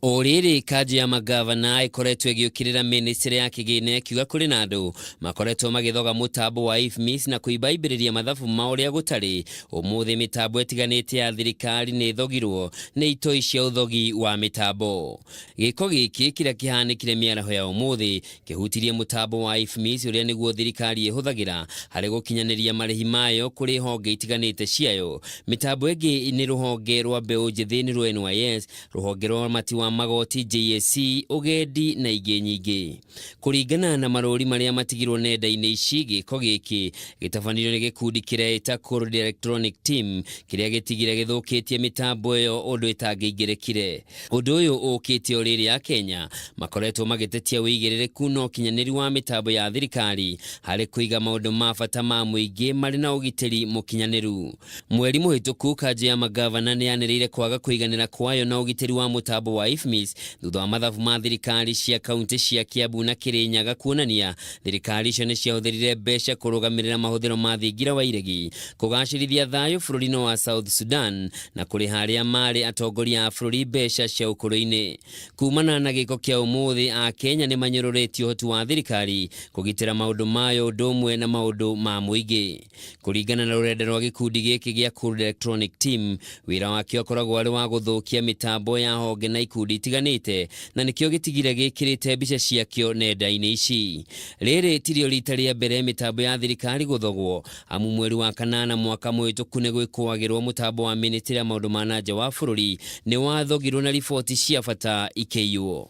O rĩrĩ, kanjũ ya magavana ĩkoretwo ĩgĩũkĩrĩra mĩnĩstrĩ ya kĩgĩna ĩkiuga kũrĩ na andũ makoretwo magĩthoga mũtambo wa IFMIS na kũimbaimbĩrĩria mathabu ma ũrĩa gũtarĩ. Ũmũthĩ mĩtambo ĩtiganĩte ya thirikari nĩ ĩthogirwo nĩ itoi cia ũthogi wa mĩtambo. Gĩko gĩkĩ kĩrĩa kĩhanĩkire mĩaraho ya ũmũthĩ kĩhutirie mũtambo wa IFMIS ũrĩa nĩguo thirikari ĩhũthagĩra harĩ gũkinyanĩria marĩhi mayo kũrĩ honge itiganĩte ciayo. Mĩtambo ĩngĩ nĩ rũhonge rwa mbeũ njĩthĩ nĩruo NYS, rũhonge rwa ũramati wa magoti JSC, ũgendi na ingĩ nyingĩ. Kũringana na marũri marĩa matigirwo nenda-inĩ ici, gĩko gĩkĩ gĩtabanirio nĩ gĩkundi kĩreĩta Cold Electronic Team kĩrĩa gĩtigire gĩthũkĩtie mĩtambo ĩyo ũndũ ĩtangĩingĩrĩkire. Ũndũ ũyũ ũkĩte o rĩrĩ Akenya makoretwo magĩtetia ũigĩrĩrĩku na ũkinyanĩru wa mĩtambo ya thirikari harĩ kũiga maũndũ ma bata ma mũingĩ marĩ na ũgitĩri mũkinyanĩru. Mweri mũhĩtũku kanjũ ya magavana nĩ yanĩrĩire kwaga kũiganĩra kwayo na ũgitĩri wa mũtambo wa IFMIS thutha wa mathabu ma thirikari cia kaunti cia Kiambu na Kirinyaga kuonania thirikari icio nĩ ciahũthĩrire mbeca kũrũgamĩrĩra mahũthĩro ma thingira wa iregi, kũgacĩrithia thayũ bũrũri-inĩ wa South Sudan na kũrĩha arĩa maarĩ atongoria a bũrũri mbeca cia ũkũrũ-inĩ. Kumana na gĩko kĩa ũmũthĩ, Akenya nĩ manyũrũrĩtie ũhoti wa thirikari kũgitĩra maũndũ mayo ũndũ ũmwe na maũndũ ma mũingĩ. Kũringana na rũrenda rwa gĩkundi gĩkĩ gĩa Cold Electronic Team, wĩra wakĩo ũkoragwo arĩ wa gũthũkia mĩtambo ya honge na ikundi itiganĩte na nĩkĩo gĩtigire gĩkĩrĩte mbica ciakĩo nenda-inĩ ici. Rĩrĩ tirio rita rĩa mbere mĩtambo ya thirikari gũthogwo, amu mweri wa kanana mwaka mũhĩtũku nĩ gwĩkũagĩrwo mũtambo wa mĩnĩtĩrĩ ya maũndũ ma na nja wa bũrũri nĩ wathogirwo na riboti cia bata ikĩiywo.